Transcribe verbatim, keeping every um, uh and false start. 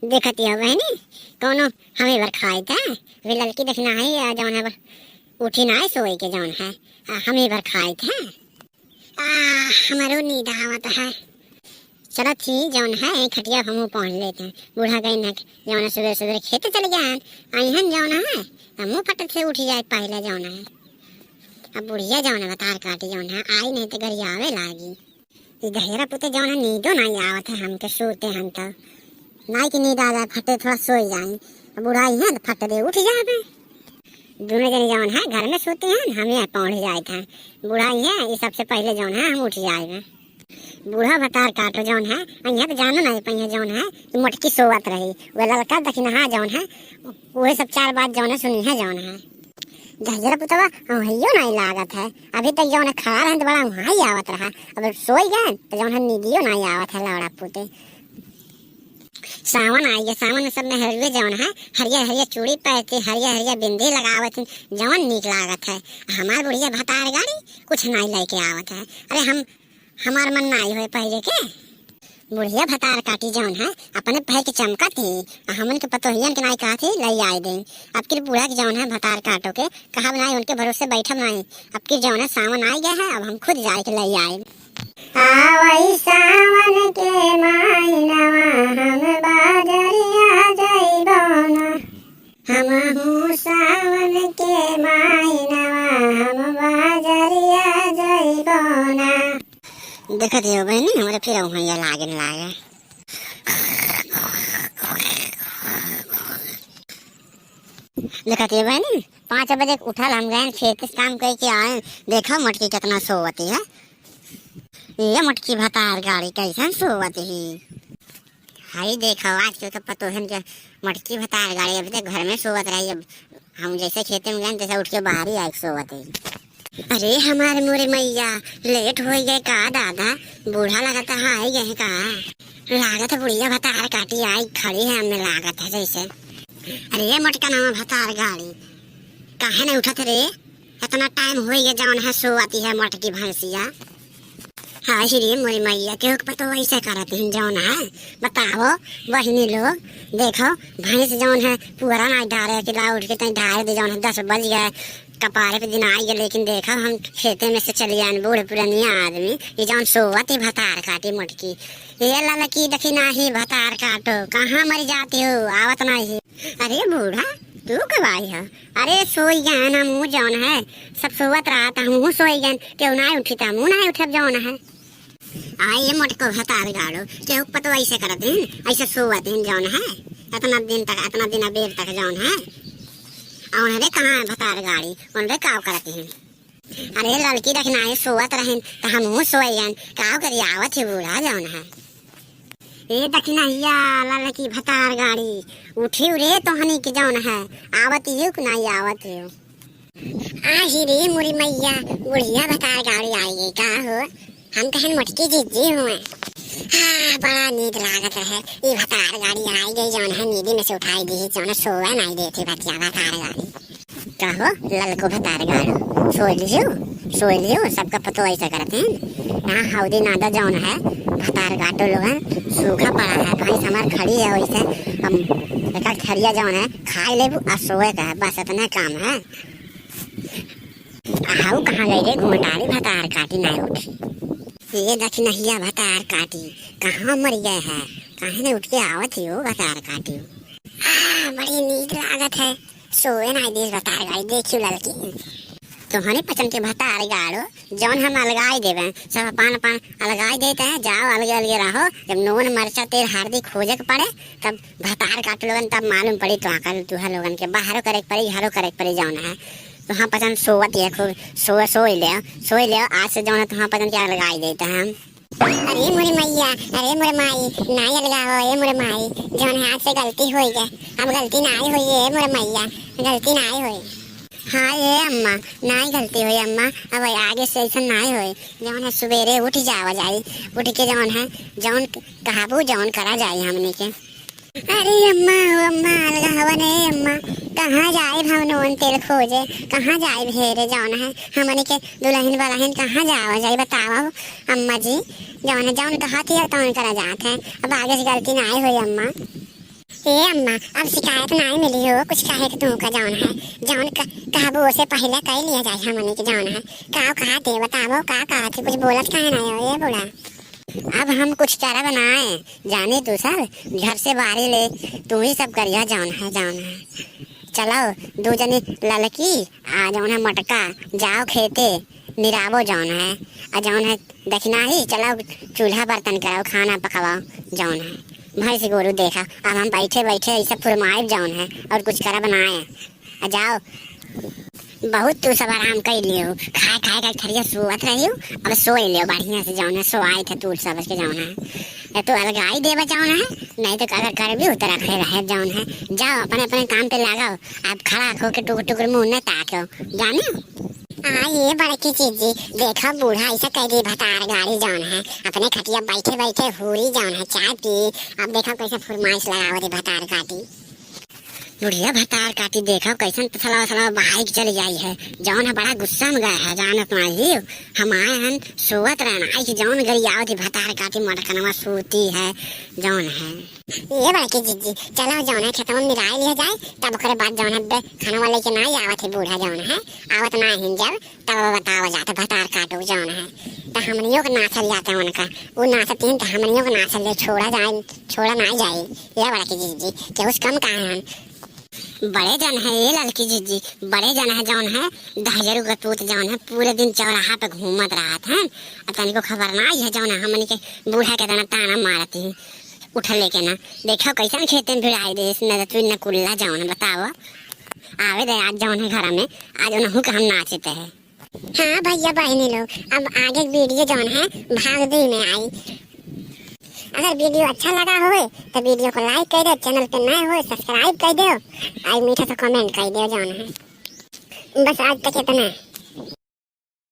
देखत ही हो बहिनी, कौनो हमें भर खाइत है, वे ललकी देखना है या जौन है, उठी ना है सोई के जौन है, आ, हमें भर खाइत है। आ, हमारो नींद आवत है। चलत ही जौन है, एक खटिया हमहू पहुँच लेते हैं। बूढ़ा गए न जौन है, सुबह सुबह खेत चल गए हैं, आई हैं जौन है, हमहू फटक से उठ जाए पहले जौन है। अब बुढ़िया जौन है, भतार काटी जौन है, आई नहीं तो गरियावे लागी। ई दहिजरा पुते जौन है, नींदो नाई आवत है हमके, सोते हैं तो। नाई की नींद आ जाए, फटे थोड़ा सोई जाए। अब बुढ़ाई है तो फट दे उठ जाए। दोनों जने जौन है, घर में सोते हैं, हम यहाँ पहुँच जाए थे। बुढ़ाई है, ये सबसे पहले जौन है, हम उठ जाए। बूढ़ा भतार काटो जौन है, यहाँ तो जानो नहीं पाई है जौन है, कि मोटकी सोवत रही। वह ललका दखिनहा जौन है, वही सब चार बात जौन है, सुनी है जौन है। दहिजरा पुतवा, वहियो नाई लागत है। अभी तक जौन है खड़ा रहन तो बड़ा वहाँ ही आवत रहा। अब सोई गए तो जौन है नींदियो नाई आवत है लौड़ा पुते। सावन आई गया, सावन में सब मेहरुए जौन है हरिया हरिया चूड़ी पहनती, हरिया हरिया बिंदी लगावत हैं, जौन नीक लागत है। हमार बुढ़िया भतार गाड़ी कुछ नाई लेके आवत है। अरे हम, हमार मन नाई होए पहरे के। बुढ़िया भतार काटी जौन है, अपने पहर के चमकत ही, आ हमन के पतोहियन के नाई कहत ही, लई आए दे। अब के बूढ़ा के जौन है, भतार काटो के, कहब नाई, उनके भरोसे बैठब नाई। अब के जौन है, सावन आइ गया है, अब हम खुद जाए के लई आए। आवई सावन के महीनवा, हम बाजरिया जइबो ना। हमहू सावन के महीनवा, हम बाजरिया जइबो ना। देखत हो बहिनी, हमरे फिर वहाँ ये लागे न लागे। देखत हो बहिनी, पाँच बजे उठल, हम गए खेत से काम करके आए, देखो मोटकी कितना सोवती है। ये मोटकी भतार गाड़ी कैसन सोवती है। हाय देखो, आजकल के पतोहन के मोटकी भतार गाड़ी, अभी तक घर में सोवत रही। अब हम जैसे खेते में गए, तैसे उठ के बाहर ही आके सोवत है। अरे हमारे मोरे मैया, लेट होइ गए का दादा? बूढ़ा लागत है, आई गए का? लागत है बुढ़िया भतार काटी आई खड़ी है, हमें लागत है जैसे। अरे मोटका नामा भतार गाड़ी, काहे नहीं उठत रे? इतना टाइम होइ गया जौन है सोवती है मोटकी भैंसिया। हाय रे मोरी मैया, केहू के पतो ऐसे करत हिन जौन है? बताओ बहिनी लोग, देखो भैंस जौन है पुअरा नाई डारे कि ला उठ के तनी डार दे, जौन है दस बज गए, कपारे पे दिन आई गए, लेकिन देखो हम खेते में से चली आन, बूढ़ पुरनिया आदमी, ये जौन सोवत ही भतार काटी मोटकी। ये ललकी देखी नाही भतार काटो, कहाँ मर जाती हो, आवत नाही। अरे बूढ़ा, तू कब आई है? अरे सोई गए ना मुँह जौन है, सब सोवत रहा था, हमहू सोई गए, केहू ना उठी था, हमहू ना उठब जौन है। आ ये मोटको भतार गाड़ो, केहू पतो ऐसे करत हैं, ऐसे सोवत हैं जौन है, इतना दिन तक, इतना दिन अबेर तक जौन है। और रे कहाँ है भतार गाड़ी, उन रे का करत हैं? अरे ललकी देखना है सोवत रहन, तो हमहू सोई गए, का करी आवत है बूढ़ा जौन है। ए दखिनहिया ललकी भतार गाड़ी, उठी रे तोहनी के जौन है, आवत हियो कि नाई आवत हियो? आही रे मोरी मैया, बुढ़िया भतार गाड़ी आई गई का हो? हम कहन मोटकी जीजी हुए। हाँ, बड़ा नीक लागत रहे, ई भतार गाड़ी आई गई जौन है, नींदी में से उठाई दी, जौन है सोवे नाई देती बतिया भतार गाड़ी। कहो ललको भतार गाड़ो, सोई लियो, सोई लियो, सबका पतो ऐसा करत हैं। यहाँ हौदी नादा जौन है, भतार काटो लोगन, सूखा पड़ा है, भैंस हमार खड़ी है, वैसे हम एक थरिया जौन है खाई लेबू आ सोए का है, बस इतना काम है। हाउ कहाँ गई रे घुमटारी भतार काटी ना उठी। ये दखिनहिया भतार काटी, कहाँ मर गए है, काहे नहीं उठ के आवत ही हो भतार काटी। आ, बड़ी नीक लागत है। सोए नाई देस भतार गाड़ी, देखियो ललकी। तोहरे पचन के भतार गाड़ो, जौन हम अलगाई देबे, सब अपन अपन अलगाई देते हैं, जाओ अलगे अलगे रहो। जब नून मरचा तेल हरदी खोजे के पड़े, तब भतार काट लोगन, तब मालूम पड़ी तो आकर तुहा लोगन के बाहरो करे के पड़ी, घरो करे के पड़ी जौन है। तो हाँ पचन सोवत है खूब, सो, सोई ले, सोई ले, आज से जौन है तो हाँ पचन के अलगाई देते हैं हम। अरे मोरे मैया, अरे मोरे माई, नाई अलगावो, ए मोरे माई, जौन है आज से गलती होई गए, अब गलती नाई होई, ए मोरे मैया, गलती नाई होई। हाँ ए अम्मा, नाई गलती होई अम्मा, अब आगे से ऐसा नाई होई, जौन है सुबेरे उठ जावा जाई, उठ के जौन है, जौन कहबू जौन करा जाई हमनी के। अरे अम्मा, ओ अम्मा, अलगा हवन ए अम्मा, कहाँ जाए हम नून तेल खोजे, कहाँ जाए हेरे जौन है, हमनी के दुल्हन बलहन कहाँ जावा जाए बतावा हो अम्मा जी, जौन है जौन कहत है तौन करा जात है, अब आगे से गलती नाई होई अम्मा। ए अम्मा, अब शिकायत नाहीं मिली हो, कुछ कहे के तुमका जौन है, जौन क-, कहबो ओसे पहिले कइ लिया जाए हमनी के जौन है। का कहत है बतावो, का कहत है, कुछ बोलत काहे नाहीं हो ए बूढ़ा? अब हम कुछ करब नाहीं, जानी तू सब, घर से बाहरी ले, तू ही सब करिया जौन है, जौन है। चलो, दू जनी ललकी, आ जौन है मोटका, जाओ खेते, निरावो जौन है, आ जौन है दखिनाही, चलो चूल्हा बर्तन कराओ, खाना पकाओ जौन है। भैंस गोरू देखा, अब हम बैठे बैठे ऐसे फुरमाइब जौन है, और कुछ करब नाहीं। आ जाओ, बहुत तू सब आराम कइ लियो, खाए खाए के थरिया सोवत रहियो, अब सोइ लियो बढ़िया से जौन है, सोआई थे तू सब के जौन है। या तो अलगाई देबा जौन है, नाहीं तो अगर करबी हो तो रखे रहे जौन है। जाओ अपने अपने काम पे लागो, अब खड़ा होके टुकुर टुकुर मुँह न ताको, जाने? आ ये बड़की जीजी, देखो बूढ़ा ऐसा कह दी भतार गाड़ी जौन है, अपने खटिया बैठे बैठे हूरी जौन है, चाय पी। अब देखो कैसे फुरमाइश लगावत है भतार काटी। बुढ़िया भतार काटी देखो कैसन तसला उसला बाइक चली आई है, जौन है बड़ा गुस्सा में गए है, जानत नाहीं हो, हम आए हन सोवत रहना, आई कि जौन गरियावत है भतार काटी मटकनवा सूती है जौन है। ये बड़की जीजी, चलो जौन है खेतवा में निराई लिया जाए, तब ओकरे बाद जौन है बे-, खाना वाले के नाहीं आवत है बूढ़ा जौन है, आवत नाहीं जब, तब बतावा जात भतार काटू जौन है, त हमनियों के नाचल जात है उनका, उ नाचत हैं त हमनियों के नाचल जाए, छोड़ा जाए, छोड़ा नाहीं जाए। ये बड़की जीजी, केहू से कम काहे हन? बड़े जन है ये ललकी जीजी, बड़े जन है जौन है, दहिजरू के पूत जौन है, पूरे दिन चौराहा पे घूमत रहत हैं, आ तनिको खबर नाहीं है जौन है, हमनी के बूढ़ा के तना ताना मारत हैं। उठले के ना, देखो कैसन खेते में भिड़ाई दे, इसने तो तू न कुल्ला जौन है, बताओ। आवे दे आज जौन है घर में, आज उनहू के हम नाचते हैं। हाँ भैया बहिनी लोग, अब आगे के वीडियो जौन है भाग दुई में आई। अगर वीडियो अच्छा लगा होए तो वीडियो को like कइ दो, चैनल पे नए होए subscribe कइ दो, और मीठा सा comment कइ दो जौन है। बस आज तक इतना।